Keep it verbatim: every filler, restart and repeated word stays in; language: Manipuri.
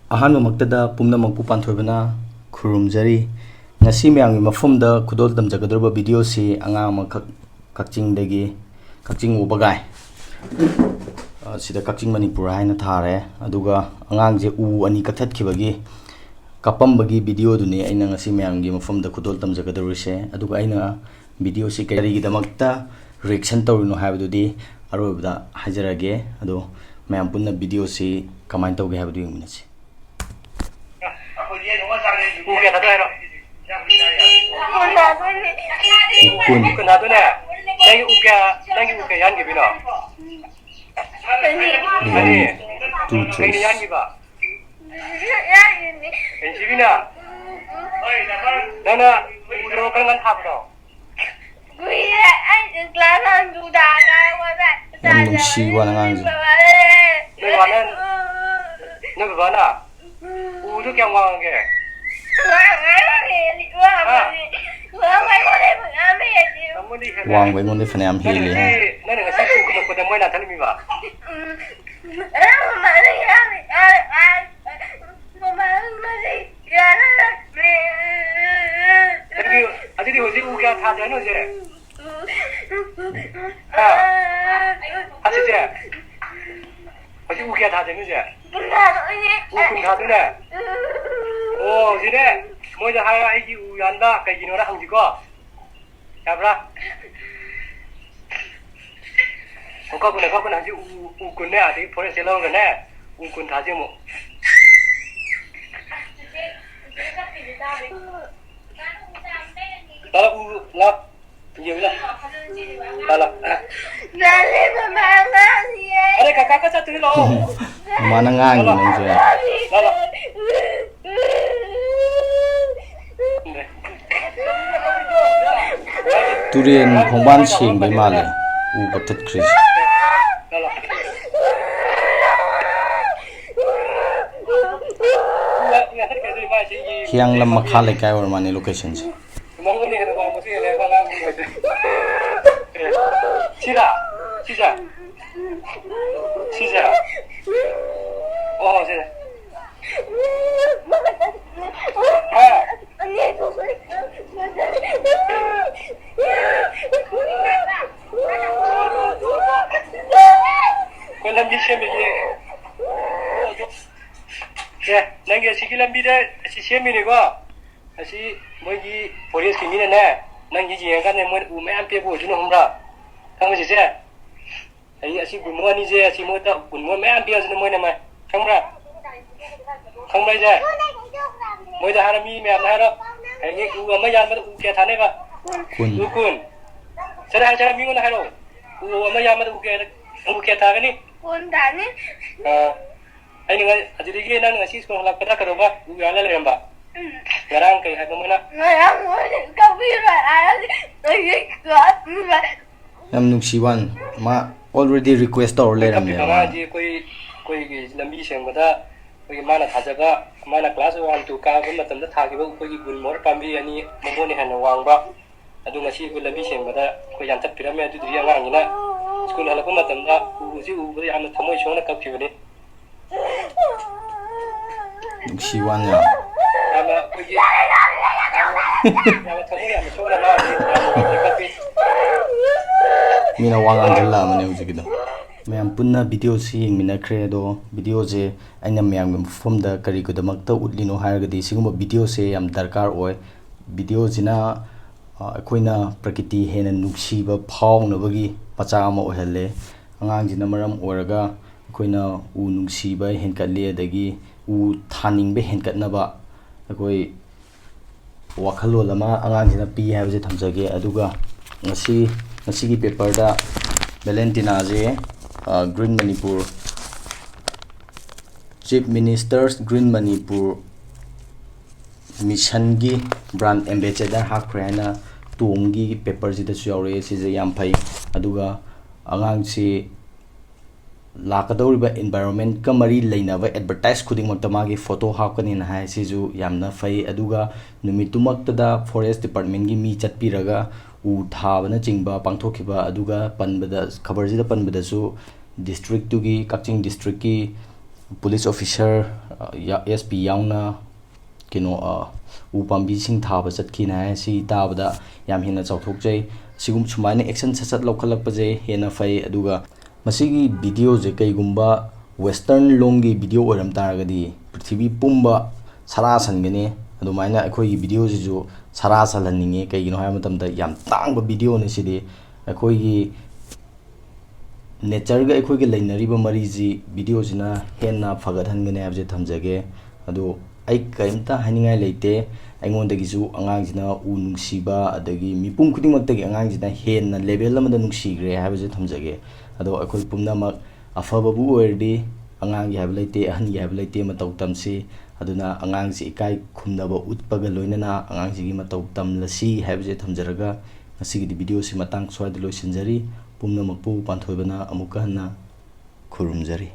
ꯑꯍꯥꯟꯕꯃꯛꯇꯗ ꯄꯨꯝꯅꯃꯛꯄꯨ ꯄꯥꯟꯊꯣꯏꯕꯅ ꯈꯨꯔꯨꯝꯖꯔꯤ꯫ ꯉꯁꯤ ꯃꯌꯥꯝꯒꯤ ꯃꯐꯝꯗ ꯈꯨꯗꯣꯜ ꯇꯝꯖꯒꯗꯧꯔꯤꯕ ꯚꯤꯗꯤꯑꯣꯁꯤ ꯑꯉꯥꯡ ꯑꯃꯈꯛ ꯀꯛꯆꯤꯡꯗꯒꯤ, ꯀꯛꯆꯤꯡ ꯎꯕꯒꯥꯏ, ꯑ, ꯁꯤꯗ ꯀꯛꯆꯤꯡ ꯃꯅꯤꯄꯨꯔ ꯍꯥꯏꯅ ꯊꯥꯔꯦ꯫ ꯑꯗꯨꯒ ꯑꯉꯥꯡꯁꯦ ꯎ ꯑꯅꯤ ꯀꯛꯊꯠꯈꯤꯕꯒꯤ ꯀꯞꯄꯝꯕꯒꯤ ꯚꯤꯗꯤꯑꯣꯗꯨꯅꯤ ꯑꯩꯅ ꯉꯁꯤ ꯃꯌꯥꯝꯒꯤ ꯃꯐꯝꯗ ꯈꯨꯗꯣꯜ ꯇꯝꯖꯒꯗꯧꯔꯤꯁꯦ꯫ ꯑꯗꯨꯒ ꯑꯩꯅ ꯚꯤꯗꯤꯑꯣꯁꯤ ꯀꯔꯤꯒꯤꯗꯃꯛꯇ ꯔꯤꯑꯦꯛꯁꯟ ꯇꯧꯔꯤꯅꯣ ꯍꯥꯏꯕꯗꯨꯗꯤ ꯑꯔꯣꯏꯕꯗ ꯍꯥꯏꯖꯔꯒꯦ꯫ ꯑꯗꯣ ꯃꯌꯥꯝ ꯄꯨꯟꯅ ꯚꯤꯗꯤꯑꯣꯁꯤ ꯀꯃꯥꯏꯅ ꯇꯧꯒꯦ ꯍꯥꯏꯕꯗꯨ ꯌꯦꯡꯃꯤꯟꯅꯁꯤ꯫ ꯎ ꯀꯌꯥ ꯊꯥꯗꯣꯛ ꯍꯥꯏꯔꯣ? ꯀꯨꯟ꯫ ꯀꯨꯟ ꯊꯥꯗꯣꯛꯅꯦ꯫ ꯅꯪꯒꯤ ꯎ ꯀꯌꯥ, ꯅꯪꯒꯤ ꯎ ꯀꯌꯥ ꯌꯥꯟꯈꯤꯕꯅꯣ? ꯑꯅꯤ꯫ One, two, three. ꯀꯩꯅ ꯌꯥꯟꯈꯤꯕ? ꯀꯩꯅ ꯁꯤꯕꯤꯅ? ꯅꯪꯅ ꯎꯗ꯭ꯔꯣ ꯀꯔꯝ ꯀꯥꯟ ꯊꯥꯕꯅꯣ? ꯀꯨꯏꯔꯦ, ꯑꯩꯁꯨ class one ꯗꯨꯗ ꯑꯉꯥꯡ ꯑꯣꯏꯕ ꯌꯥꯝ ꯅꯨꯡꯁꯤꯕ ꯑꯉꯥꯡꯁꯦ꯫ ꯅꯣꯏ ꯕꯕꯥꯅ, ꯅꯣꯏ ꯕꯕꯥꯅ ꯎꯗꯣ ꯀꯌꯥꯝ ꯋꯥꯡꯉꯒꯦ? ꯋꯥꯡꯉꯦ, ꯋꯥꯡꯉꯦ, ꯍꯥ? ꯋꯥꯡꯉꯦ, ꯋꯥꯡꯉꯦ, ꯋꯥꯡꯉꯦ꯫ ꯅꯪꯉꯣꯟꯗꯤ ꯍꯦꯜꯂꯦ꯫ ꯋꯥꯡꯕ ꯑꯩꯉꯣꯟꯗꯩ ꯐꯅꯌꯥꯝ ꯅꯪꯅ ꯍꯦꯜꯂꯦꯍꯦ꯫ ꯉꯁꯤ, ꯅꯪꯅ ꯉꯁꯤ ꯎ ꯀꯛꯄꯗ ꯃꯣꯏ ꯅꯥꯊꯜꯂꯝꯃꯤꯕ? ꯎꯝ꯫ ꯃꯃꯥꯅ ꯌꯥꯔꯦ, ꯌꯥꯔꯦ, ꯌꯥꯔꯦ꯫ ꯃꯃꯥꯅ ꯌꯥꯔꯦ꯫ ꯑꯗꯨꯗꯤ, ꯑꯗꯨꯗꯤ ꯍꯧꯖꯤꯛ ꯎ ꯀꯌꯥ ꯊꯥꯗꯣꯏꯅꯣ ꯍꯧꯖꯤꯛ? ꯍꯥ? ꯑꯁꯤꯁꯦ? ꯍꯧꯖꯤꯛ ꯎ ꯀꯌꯥ ꯊꯥꯗꯣꯏꯅꯣ ꯍꯧꯖꯤꯛ? ꯎ ꯀꯨꯟ ꯊꯥꯗꯣꯏꯅꯦ? ꯑꯣ, ꯍꯧꯖꯤꯛꯅꯦ, ꯃꯣꯏꯗ ꯍꯥꯏꯔꯣ, ꯑꯩꯒꯤ ꯎ ꯌꯥꯟꯕ ꯀꯩꯒꯤꯅꯣꯅ ꯍꯪꯁꯤꯀꯣ꯫ ꯌꯥꯕ꯭ꯔꯥ? ꯑꯣ, ꯀꯛꯄꯅꯦ, ꯀꯛꯄꯅꯦ꯫ ꯍꯧꯖꯤꯛ ꯎ, ꯎ ꯀꯨꯟꯅꯦ, ꯑꯗꯒꯤ forest ꯂꯧꯔꯒꯅꯦ, ꯎ ꯀꯨꯟ ꯊꯥꯁꯤ ꯑꯃꯨꯛ꯫ ꯂꯥꯛ, ꯎ, ꯂꯥꯛ꯫ ꯌꯦꯡꯉꯨ, ꯂꯥꯛ꯫ ꯂꯥꯛ, ꯂꯥꯛ꯫ ꯑꯔꯦ, ꯀꯀꯥ ꯀ ꯆꯠꯇ꯭ꯔꯤ, ꯂꯥꯛꯑꯣ꯫ ꯃꯃꯥꯅ ꯉꯥꯡꯉꯤ ꯅꯪꯁꯦ꯫ ꯂꯥꯛ, ꯂꯥꯛ꯫ ꯇꯨꯔꯦꯟ ꯈꯣꯡꯕꯥꯟ ꯁꯦꯡꯕꯩ ꯃꯥꯜꯂꯦ ꯎ ꯀꯛꯊꯠꯈ꯭ꯔꯤꯁꯦ꯫ ꯍꯤꯌꯥꯡꯂꯝ ꯃꯈꯥ ꯂꯩꯀꯥꯏ ꯑꯣꯏꯔ ꯃꯥꯜꯂꯦ locationꯁꯦ꯫ ꯁꯤꯔꯥ? ꯁꯤꯁꯦ? ꯁꯤꯁꯦ? ꯑꯣ, ꯁꯤꯁꯦ꯫ ꯍꯥ? ꯑꯩꯈꯣꯏ ꯂꯝꯕꯤ ꯁꯦꯝꯃꯤꯁꯦ꯫ ꯑꯦ, ꯅꯪꯒꯤ ꯑꯁꯤꯒꯤ ꯂꯝꯕꯤꯗ ꯑꯁꯤ ꯁꯦꯝꯃꯤꯅꯤꯀꯣ? ꯑꯁꯤ ꯃꯣꯏꯒꯤ ꯐꯣꯔꯦꯁꯀꯤ ꯃꯤꯅꯅꯦ, ꯅꯪꯒꯤ ꯌꯦꯡꯉꯀꯥꯟꯗ ꯃꯣꯏꯅ ꯎ ꯃꯌꯥꯝ ꯄꯤꯔꯛꯄ ꯑꯣꯏꯗꯣꯏꯅꯣ, ꯈꯪꯕ꯭ꯔꯥ? ꯈꯪꯕ꯭ꯔꯥ, ꯆꯤꯆꯦ? ꯑꯩ ꯑꯁꯤ ꯒꯨꯟꯃꯣ ꯑꯅꯤꯁꯦ, ꯑꯁꯤ ꯃꯣꯏꯗ ꯒꯨꯟꯃꯣ ꯃꯌꯥꯝ ꯄꯤꯔꯁꯤꯅ ꯃꯣꯏꯅ ꯃꯥꯏ, ꯈꯪꯕ꯭ꯔꯥ? ꯈꯪꯕ꯭ꯔꯥ ꯍꯥꯏꯁꯦ? ꯃꯣꯏꯗ ꯍꯥꯏꯔꯣ, ꯃꯤ ꯃꯌꯥꯝꯗ ꯍꯥꯏꯔꯣ꯫ ꯍꯌꯦꯡ ꯎ ꯑꯃ ꯌꯥꯟꯕꯗ ꯎ ꯀꯌꯥ ꯊꯥꯅꯦꯕ? ꯀꯨꯟ꯫ ꯎ ꯀꯨꯟ꯫ ꯆꯠꯂꯦ ꯍꯥꯏꯔꯣ, ꯆꯠꯂꯦ, ꯃꯤꯉꯣꯟꯗ ꯍꯥꯏꯔꯣ꯫ ꯎ ꯑꯃ ꯌꯥꯟꯕꯗ ꯎ ꯀꯌꯥ, ꯎ ꯀꯌꯥ ꯊꯥꯒꯅꯤ? ꯀꯨꯟ ꯊꯥꯅꯤ꯫ ꯑꯥ꯫ ꯑꯩꯅ ꯉ-, ꯑꯗꯨꯗꯒꯤ ꯅꯪ ꯉꯁꯤ ꯁ꯭ꯀꯨꯜ ꯍꯜꯂꯛꯄꯗ ꯀꯩꯗꯧꯕ? ꯎ ꯌꯥꯜꯂ ꯂꯩꯔꯝꯕ? ꯎꯝ꯫ ꯉꯔꯥꯡ ꯀꯩ ꯍꯥꯏꯕ ꯃꯣꯏꯅ? ꯉꯔꯥꯡ ꯃꯣꯏꯅ ꯀꯞꯄꯤꯕ ꯍꯥꯏꯔꯗꯤ ꯑꯩꯒꯤ ꯀ꯭ꯂꯥꯁ ꯌꯥꯝ ꯅꯨꯡꯁꯤ ꯋꯥꯅꯤ꯫ ꯃꯥ already request ꯇꯧꯔ ꯂꯩꯔꯝꯃꯦ ꯀꯞꯄꯤꯕ ꯃꯥꯅ꯫ ꯑꯉꯥꯡꯁꯤ ꯑꯩꯈꯣꯏ, ꯑꯩꯈꯣꯏꯒꯤ ꯂꯝꯕꯤ ꯁꯦꯡꯕꯗ ꯑꯩꯈꯣꯏꯒꯤ ꯃꯥꯅ ꯊꯥꯖꯕ, ꯃꯥꯅ class one two ꯀꯥꯕ ꯃꯇꯝꯗ ꯊꯥꯈꯤꯕ ꯑꯩꯈꯣꯏꯒꯤ ꯒꯨꯜꯃꯣꯍꯔ ꯄꯥꯝꯕꯤ ꯑꯅꯤ ꯃꯉꯣꯟꯗ ꯍꯦꯟꯅ ꯋꯥꯡꯕ, ꯑꯗꯨ ꯉꯁꯤ ꯑꯩꯈꯣꯏ ꯂꯝꯕꯤ ꯁꯦꯡꯕꯗ ꯑꯩꯈꯣꯏ ꯌꯥꯟꯊꯠꯄꯤꯔꯝꯃꯦ꯫ ꯑꯗꯨꯗꯨꯒꯤ ꯑꯉꯥꯡꯁꯤꯅ ꯁ꯭ꯀꯨꯜ ꯍꯜꯂꯛꯄ ꯃꯇꯝꯗ ꯎꯁꯤ ꯎꯕꯗ ꯌꯥꯝꯅ ꯊꯃꯣꯏ ꯁꯣꯛꯅ ꯀꯞꯈꯤꯕꯅꯤ꯫ ꯅꯨꯡꯁꯤ ꯋꯥꯅ ꯌꯥꯝ꯫ ꯌꯥꯝꯅ ꯑꯩꯈꯣꯏꯒꯤ, ꯌꯥꯝꯅ, ꯌꯥꯝꯅ ꯊꯃꯣꯏ ꯌꯥꯝꯅ ꯁꯣꯛꯅ ꯃꯥ ꯍꯧꯖꯤꯛ ꯌꯥꯝꯅ ꯀꯞꯄꯤ꯫ ꯃꯤꯅ ꯋꯥ ꯉꯥꯡꯁꯤꯜꯂꯛꯑꯕꯅꯦ ꯍꯧꯖꯤꯛꯀꯤꯗꯣ꯫ ꯃꯌꯥꯝ ꯄꯨꯟꯅ video ꯁꯤ ꯌꯦꯡꯃꯤꯟꯅꯈ꯭ꯔꯦ, ꯑꯗꯣ video ꯁꯦ ꯑꯩꯅ ꯃꯌꯥꯝꯒꯤ ꯃꯐꯝꯗ ꯀꯔꯤꯒꯤꯗꯃꯛꯇ ꯎꯠꯂꯤꯅꯣ ꯍꯥꯏꯔꯒꯗꯤ, ꯁꯤꯒꯨꯝꯕ video ꯁꯦ ꯌꯥꯝ ꯗꯔꯀꯥꯔ ꯑꯣꯏ꯫ Video ꯁꯤꯅ, ꯑ, ꯑꯩꯈꯣꯏꯅ ꯄ꯭ꯔꯀꯤꯇꯤ ꯍꯦꯟꯅ ꯅꯨꯡꯁꯤꯕ ꯐꯥꯎꯅꯕꯒꯤ ꯃꯆꯥꯛ ꯑꯃ ꯑꯣꯏꯍꯜꯂꯦ꯫ ꯑꯉꯥꯡꯁꯤꯅ ꯃꯔꯝ ꯑꯣꯏꯔꯒ ꯑꯩꯈꯣꯏꯅ ꯎ ꯅꯨꯡꯁꯤꯕ ꯍꯦꯟꯒꯠꯂꯤ, ꯑꯗꯒꯤ ꯎ ꯊꯥꯅꯤꯡꯕ ꯍꯦꯟꯒꯠꯅꯕ ꯑꯩꯈꯣꯏ ꯋꯥꯈꯜꯂꯣꯟ ꯑꯃ ꯑꯉꯥꯡꯁꯤꯅ ꯄꯤ ꯍꯥꯏꯕꯁꯦ ꯊꯝꯖꯒꯦ꯫ ꯑꯗꯨꯒ ꯉꯁꯤ, ꯉꯁꯤꯒꯤ paper ꯗ ꯚꯦꯂꯦꯟꯇꯤꯅꯥꯁꯦ, ꯑ, Green Manipur, Chief Minister's Green Manipur Mission ꯒꯤ brand ambassador ꯍꯥꯞꯈ꯭ꯔꯦ ꯍꯥꯏꯅ ꯇꯣꯝꯒꯤ paper ꯁꯤꯗꯁꯨ ꯌꯥꯎꯔꯛꯑꯦ꯫ ꯁꯤꯁꯦ ꯌꯥꯝ ꯐꯩ꯫ ꯑꯗꯨꯒ ꯑꯉꯥꯡꯁꯤ ꯂꯥꯛꯀꯗꯧꯔꯤꯕ environment ꯀ ꯃꯔꯤ ꯂꯩꯅꯕ advertise ꯈꯨꯗꯤꯡꯃꯛꯇ ꯃꯥꯒꯤ photo ꯍꯥꯞꯀꯅꯤꯅ ꯍꯥꯏ꯫ ꯁꯤꯁꯨ ꯌꯥꯝꯅ ꯐꯩ꯫ ꯑꯗꯨꯒ ꯅꯨꯃꯤꯠꯇꯨꯃꯛꯇꯗ forest department ꯀꯤ ꯃꯤ ꯆꯠꯄꯤꯔꯒ ꯎ ꯊꯥꯕꯅꯆꯤꯡꯕ ꯄꯥꯡꯊꯣꯛꯈꯤꯕ, ꯑꯗꯨꯒ ꯄꯟꯕꯗ, ꯈꯕꯔꯁꯤꯗ ꯄꯟꯕꯗꯁꯨ district ꯇꯨꯒꯤ, ꯀꯛꯆꯤꯡ district ꯀꯤ ꯄꯨꯂꯤꯁ ꯑꯣꯐꯤꯁꯥꯔ, ꯑ, ꯌꯥ-, ꯑꯦꯁ ꯄꯤ ꯌꯥꯎꯅ ꯀꯩꯅꯣ, ꯑ, ꯎ ꯄꯥꯝꯕꯤꯁꯤꯡ ꯊꯥꯕ ꯆꯠꯈꯤꯅ ꯍꯥꯏ꯫ ꯁꯤ ꯇꯥꯕꯗ ꯌꯥꯝ ꯍꯦꯟꯅ ꯆꯥꯎꯊꯣꯛꯆꯩ꯫ ꯁꯤꯒꯨꯝ-, ꯁꯨꯃꯥꯏꯅ ꯑꯦꯛꯁꯟ ꯁꯠ ꯁꯠ ꯂꯧꯈꯠꯂꯛꯄꯁꯦ ꯍꯦꯟꯅ ꯐꯩ꯫ ꯑꯗꯨꯒ ꯃꯁꯤꯒꯤ ꯚꯤꯗꯤꯑꯣꯁꯦ ꯀꯩꯒꯨꯝꯕ ꯋꯦꯁꯇꯔꯟ ꯂꯣꯝꯒꯤ ꯚꯤꯗꯤꯑꯣ ꯑꯣꯏꯔꯝ ꯇꯥꯔꯒꯗꯤ ꯄ꯭ꯔꯤꯊꯤꯕꯤ ꯄꯨꯝꯕ ꯁꯔꯥ ꯁꯟꯒꯅꯤ꯫ ꯑꯗꯨꯃꯥꯏꯅ ꯑꯩꯈꯣꯏꯒꯤ ꯚꯤꯗꯤꯑꯣꯁꯤꯁꯨ ꯁꯔꯥ ꯁꯜꯍꯟꯅꯤꯡꯉꯤ꯫ ꯀꯩꯒꯤꯅꯣ ꯍꯥꯏꯕ ꯃꯇꯝꯗ ꯌꯥꯝ ꯇꯥꯡꯕ ꯚꯤꯗꯤꯑꯣꯅꯤ ꯁꯤꯗꯤ꯫ ꯑꯩꯈꯣꯏꯒꯤ ꯅꯦꯆꯔꯒ ꯑꯩꯈꯣꯏꯒ ꯂꯩꯅꯔꯤꯕ ꯃꯔꯤꯁꯤ ꯚꯤꯗꯤꯑꯣꯁꯤꯅ ꯍꯦꯟꯅ ꯐꯒꯠꯍꯟꯒꯅꯤ ꯍꯥꯏꯕꯁꯦ ꯊꯝꯖꯒꯦ꯫ ꯑꯗꯨ ꯑꯩ ꯀꯔꯤꯝꯇ ꯍꯥꯏꯅꯤꯡꯉꯥꯏ ꯂꯩꯇꯦ꯫ ꯑꯩꯉꯣꯟꯗꯒꯤꯁꯨ ꯑꯉꯥꯡꯁꯤꯅ ꯎ ꯅꯨꯡꯁꯤꯕ, ꯑꯗꯒꯤ ꯃꯤꯄꯨꯝ ꯈꯨꯗꯤꯡꯃꯛꯇꯒꯤ ꯑꯉꯥꯡꯁꯤꯅ ꯍꯦꯟꯅ ꯂꯦꯚꯦꯜ ꯑꯃꯗ ꯅꯨꯡꯁꯤꯈ꯭ꯔꯦ ꯍꯥꯏꯕꯁꯦ ꯊꯝꯖꯒꯦ꯫ ꯑꯗꯣ ꯑꯩꯈꯣꯏ ꯄꯨꯝꯅꯃꯛ ꯑꯐꯕꯕꯨ ꯑꯣꯏꯔꯗꯤ ꯑꯉꯥꯡꯒꯤ ꯍꯥꯏꯕ ꯂꯩꯇꯦ, ꯑꯍꯟꯒꯤ ꯍꯥꯏꯕ ꯂꯩꯇꯦ, ꯃꯇꯧ ꯇꯝꯁꯤ꯫ ꯑꯗꯨꯅ ꯑꯉꯥꯡꯁꯤ ꯏꯀꯥꯏ ꯈꯨꯝꯅꯕ ꯎꯠꯄꯒ ꯂꯣꯏꯅꯅ ꯑꯉꯥꯡꯁꯤꯒꯤ ꯃꯇꯧ ꯇꯝꯂꯁꯤ ꯍꯥꯏꯕꯁꯦ ꯊꯝꯖꯔꯒ ꯉꯁꯤꯒꯤꯗꯤ ꯚꯤꯗꯤꯑꯣꯁꯤ ꯃꯇꯥꯡ ꯁ꯭ꯋꯥꯏꯗ ꯂꯣꯏꯁꯤꯟꯖꯔꯤ꯫ ꯄꯨꯝꯅꯃꯛꯄꯨ ꯄꯥꯟꯊꯣꯏꯕꯅ ꯑꯃꯨꯛꯀ ꯍꯟꯅ ꯈꯨꯔꯨꯝꯖꯔꯤ꯫